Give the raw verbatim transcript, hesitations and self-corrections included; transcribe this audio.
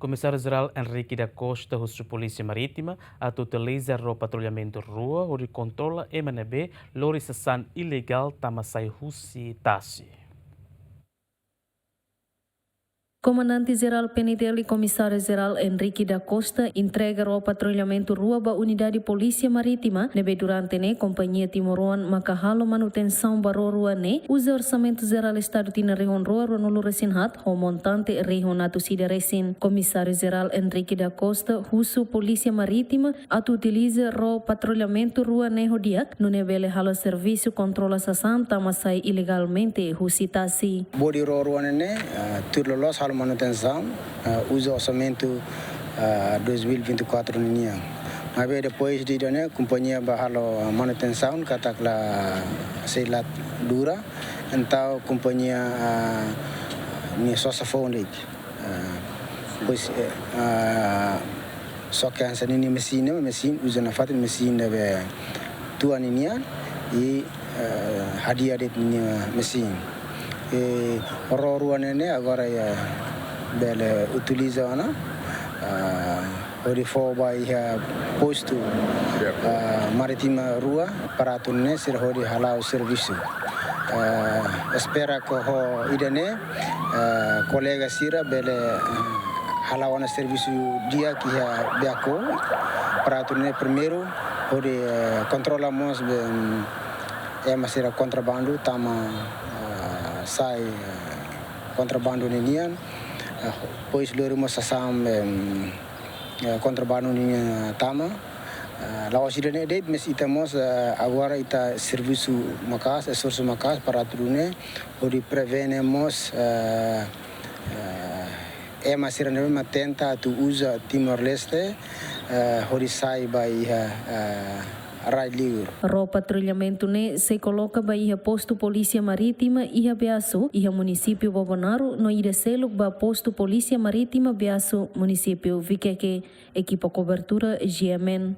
Komisáriu Jerál Henrique da Costa husu Polísia Marítima atu utiliza ró patrullamentu rua hodi kontrola ema ne'ebé lori sasán ilegál tama sai husi tasi. Komandante Jerál P N T L, Komisáriu Jerál Henrique da Costa, entrega ró patrullamentu rua ba Unidade Polísia Marítima, ne'ebé durante ne'e kompañia timoroan maka halo manutensaun ba ró rua ne'e, uza Orsamentu Jerál Estadu tinan rihun rua ruanulu resin haat, ho montante rihun atus ida resin. Komisáriu Jerál Henrique da Costa husu Polísia Marítima atu utiliza ró patrullamentu rua ne'e ho di'ak, nune'e bele halo servisu kontrola sasán tama sai ilegalmente husi tasi. Bodi ró rua ne'e, ah, tuir loloos halo manutensaun, ah, uza orsamentu, ah, dois mil e vinte e quatro ninian. Maibé depois de ida-ne'e, kompañia bá halo manutensaun katak la sei la dura, entaun kompañia, ah, nia sosa foun de'it. Ah, pois, eh, ah, só ke hanesan ninia mesin, mesin uza nafatin mesin ne'ebé tua ninian, i, eh, hadi'a de'it ninia mesin. I ró rua ne'e agora iha bele utiliza ona, ah, hodi fó ba iha postu, ah, marítima rua para atu nune'e sira hodi hala'o servisu. Ah, espera katak ho ida-ne'e, ah, kolega sira bele, ah, hala'o ona servisu di'ak iha Beaco para atu nune'e primeiru hodi, eh, kontrola mós be, mm, ema sira kontrabandu tama, ah, sai, eh, kontrabandu ninian, ah, depois lori mós sasán be, mm, eh, kontrabandu ninian tama. Ah, la'ós ida-ne'e de'it, mas ita mós, eh, agora ita servisu maka'as, esforsu maka'as para atu nune'e hodi prevene mós, eh, eh, ema sira ne'ebé mak tenta atu uza Timor-Leste, eh, hodi sai ba iha, eh, rai liur. Ró patrullamentu ne'e sei koloka ba iha postu Polísia Marítima iha Beaçu, iha munisípiu Bobonaro, no ida seluk ba postu Polísia Marítima Beaçu, munisípiu Viqueque. Ekipa kobertura G M N.